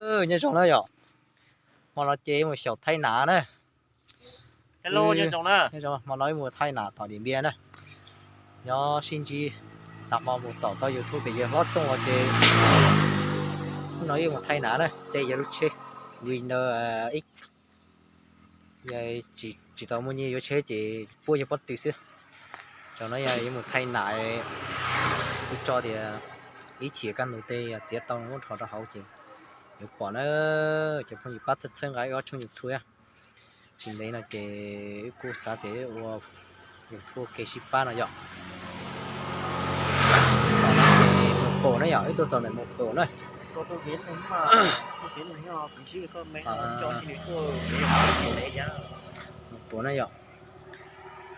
Nyob zoo na yom, hmo no ces mus xyaum thaij nam na. Hmo no mus thaij nam tom Diam Npias na. Nyob sib ntsib tag hmo mus tom tau YouTube pem yawg hlob Txooj los ces hnub no ib mus thaij nam na, ces yog lub tsheb Winner ib, tsis tau muaj nyiaj yuav tsheb ces puab yawg pob tw xwb. Tam no yog yuav mus thaij nam, kuv tso tias ib chim kaj ntug tej yog txiav tau muab rho rau hauv ces yuav pom na. Cov phooj ywg pab txhawb txhawb nqa wb ob tshooj YouTube. Tsis ntev no ces wb kuj xav tias ua YouTube ua ke sib pab no yom. Mus pom na yom, wb tuaj txog ntawm mus pom na. Mus pom na yom.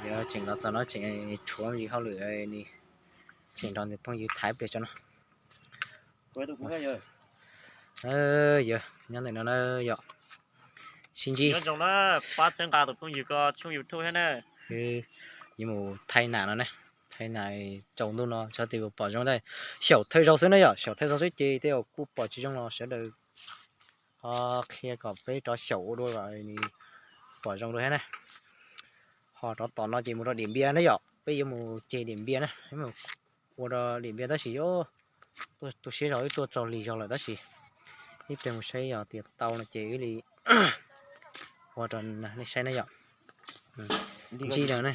Yog tseem los txog no tseem tshuav yus hauj lwm, tseem nrog nws phooj ywg thaiv pliag tso no. Yog nyob ntawm no na yom. Sib ntsib. Pab txhawb nqa tus phooj ywg ko tshooj YouTube thiab na. Yuav mus thaij nam no na, thaij nam tsaus ntuj no xyov tes puas pom zoo ntag. Xyaum thawj zaug xwb na yom, xyaum thawj zaug xwb ces tej zaum kuj pom tsis zoo los sawv daws ho qhia kom peb rov xyaum ua dua kom nws pom zoo dua thiab na. Ho rov tom no ces mus rau Diam Npias na yom, peb yuav mus ceg Diam Npias na, ua rau Diam Npias tab sis tu siab zog wb tuaj tsaus lig zog lawm tab sis ib pliag mus saib yog tias tau no ces wb li ua rau nej saib na yom. Ntsib lawm na.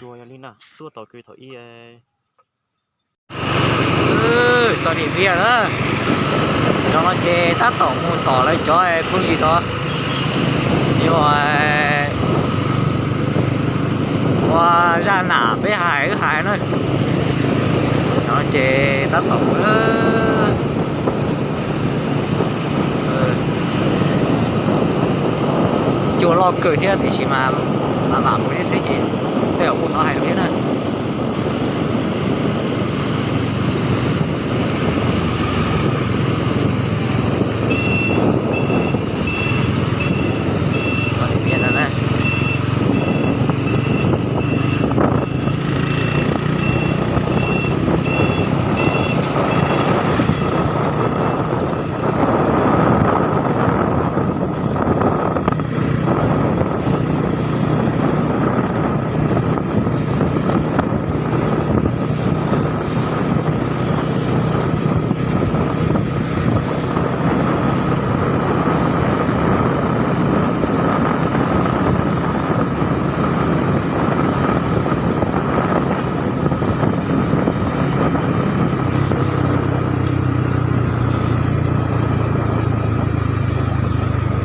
Txog Diam Npias na, zoo no ces tab tom mus tom lawv cov phooj ywg tod, yuav ua zaj nam peb hais wb hais na. Zoo no ces tab tom cua loj kawg thiab tiam sis mas mam mam mus xwb ces tej zaum kuj hnov hais lus thiab na.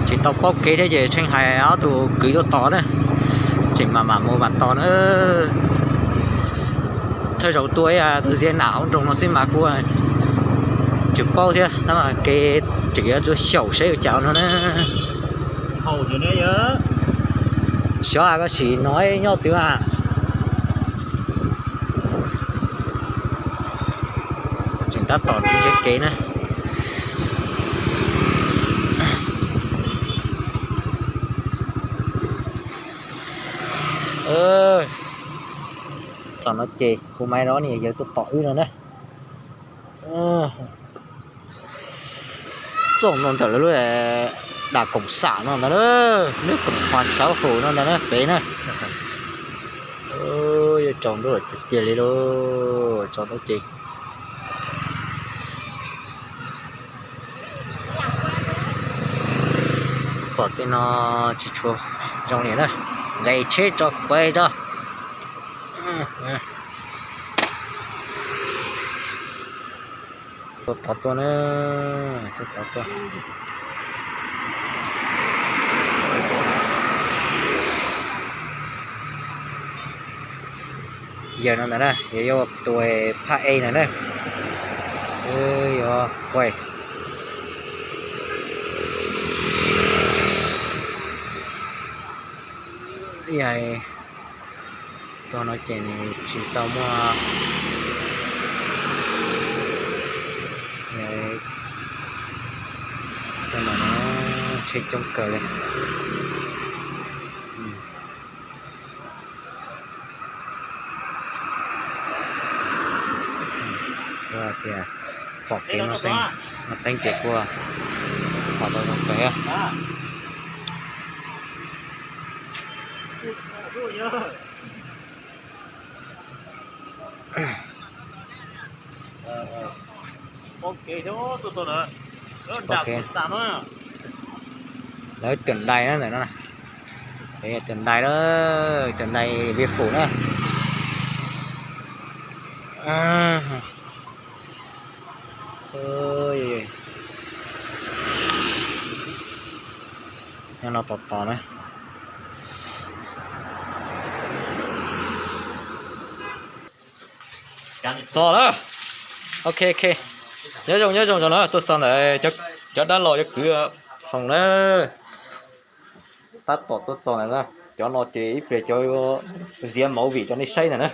Tsis tau paub kev thiab ces tsheej hais ob tug kwv tuaj tos na, tseem mam mam mus mam tos na. Thawj zaug tuaj ib tug ziab nam hauv nroog no xwb mas kuj tsis paub thiab tab mas kev tseem yuav tuaj xyaum saib ua cas no na. Xyov koj sim no nyob twg mas. Tseem tab tom nrhiav kev na. Txog no ces hu maiv rau niam yawg tuaj tos wb no na. Txog no ntawm lawv lub dam koom xam no ntag na, lub koom xauv hum no ntag na pem na. Yuav tsaus ntuj tiag tiag li lauj, tsaus ntuj ces pom tej no tsis tshua zoo li na, nqes tsheb tso kuav tso. Tuaj tod tuaj na, tuaj tod tuaj. Yawg no ntag na, yog yuav tua phaj ej ntag na. Yuav quaj. Ib yam tuaj no ces nws tsis tau muaj, tuaj no tsheb coob kawg li. Kuv tias pom kev no teeb ces kuj Pom tau zoo pem. Lawv cov ntais na ntawm no, cov ntais na, cov ntais Viaj Pum na. Nyob no tos tos na. Txog lawm. Ok ok. Nyob zoo nyob zoo, cov no tuaj txog ntawm cov dab laug cov kwv Foom na. Tab tom tuaj txog ntawm na. Cov no ces ib pliag cov ziav movie rau nej saib ntawm na.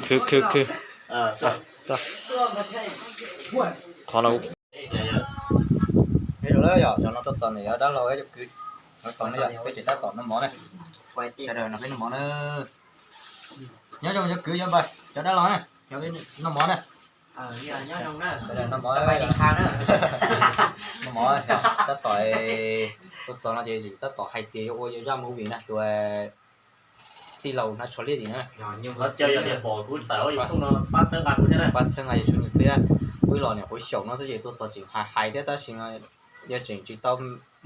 Khwv khwv khwv. Qhov no, yog cov no tuaj txog ntawm cov dab laug cov kwv, peb ces tab tom noj mov na. Sawv daws no peb noj mov na. Nyob zoo cov kwv cov npawg cov dab laug na, noj mov na. Noj mov, noj mov, tab tom tuaj txog no ces tab tom hais tias yuav ua zaj movie na, tus tij laug hnav tsho liab tim na. Pab txhawb nqa yus tshua nws thiab. Wb los niam qhuav xyaum no xwb ces tuaj txog tseem hais hais thiab tab sis yog tseem tsis tau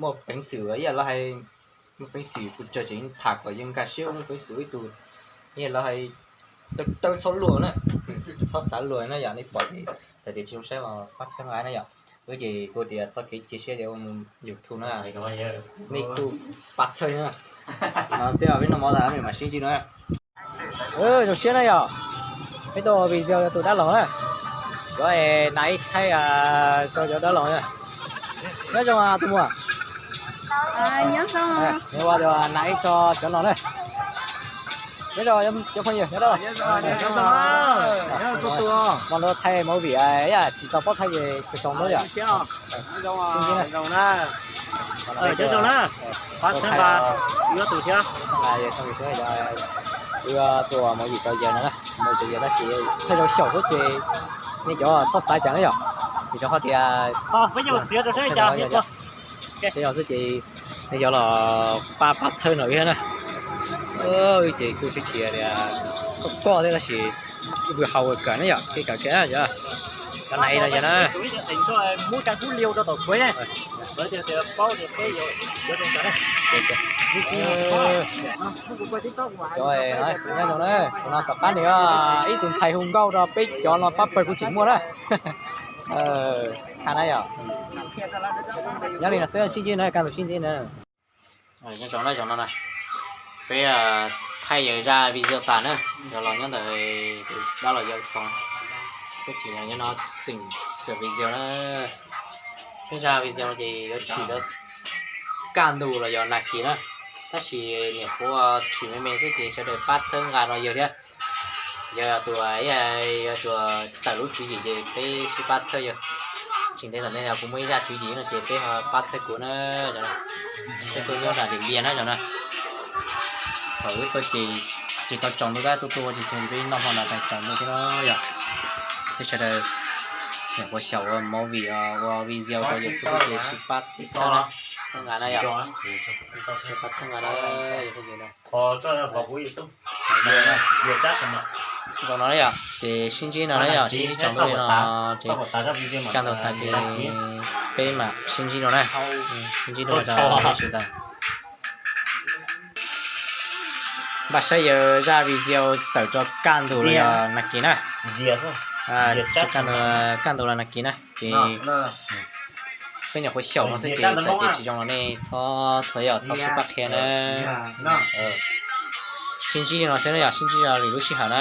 muaj peev xwm ib yam li hais, muaj peev xwm kuv tseem tham kom yus nkag siab muaj peev xwm ib tug, ib yam li hais, tawb txhob luag na, txhob xav luag na yom, nej pom ces txawm tias tsis zoo saib los pab txhawb nqa na yom. Wb ces kuv tias txoj kev cia siab tias ua mus YouTube na, nej kuj pab txhawb na. No xwb peb noj mov tas peb mam sib ntsib no. Zoo siab na yom, peb tuaj ua video rau tus dab laug na, cov nas ib thaij rau cov dab laug na. Nyob zoo tus muam. Nyob zoo, nas ib tso cov no na. Nyob zoo cov phooj ywg, nyob zoo. Mas nrog thaij movie ib yam tsis tau paub thaij ces tsoom tsoom na yom. Nyob zoo na, pab txhawb nqa, wb tus thiab. Wb tuaj ua movie rau yawg no na, mus rau yawg tab sis thaij rau xyaum xwb ces nej cov txhob xav cas na yom, vim rau qhov tias peb yog xwb ces nej cov los pab pab txhawb no wb thiab na. Wb ces kuj tsis tsis tias koj koj thiab tab sis vwm hau kawm na yom, kev kawm kev na yom. Cov nas no yog na. Cov no kuv nyob zoo na, tus no tom qab nws ib tug ntxhais hu nkauj rau peb cov no pab pawg kuv tseem muaj na. Ha na yom. Nyob li no xwb, sib ntsib na, kaj ntug sib ntsib na. Nyob zoo na, zoo no na. Peb thaij yawg zaj video tas na, yog los nyob ntawm tus dab laug yawg Foom. Peb tseem nyob no xeem xwm video na. Peb zaj video no ces yuav tshwm rau kaj ntug los yog nag kis na, tab sis niam qhuav tshwm me me xwb ces sawv daws pab txhawb nqa rau yawg thiab. Yog tus, yog tus tawm lub tswv yim ces peb sib pab txhawb yawg. Tsis ntev tom ntej no kuv muaj ib zaj tswv yim no ces peb ho pab txhawb kuv na. Peb tuaj nyob nram Lim Npias na zoo na. Thaum wb tuaj ces tsis tau tsaus ntuj tab tuaj tuaj ua tsis tsaus ntuj, peb noj hmo no tsaus ntuj thiab no yom. Peb sawv daws niam qhuav xyaum ua movie ua video rau YouTube xwb ces sib pab txhawb na, txhawb nqa na yom. Sib pab txhawb nqa na. Zoo no na yom, ces sib ntsib no na yom, sib ntsib tsaus ntuj li no ces kaj ntug tas ces peb mam sib ntsib no na. Sib ntsib no rau lub sij hawm tas. Npaj saib yawg zaj video tawm rau kaj ntug los yog nag kis na. Kaj ntug los nag kis na ces peb nyuam qhuav xyaum no xwb ces txawm tias tsis zoo los nej txhob thuam yom, txhob sib pab qhia na. Sib ntsib li no xwb na yom, sib ntsib li lub sij hawm na.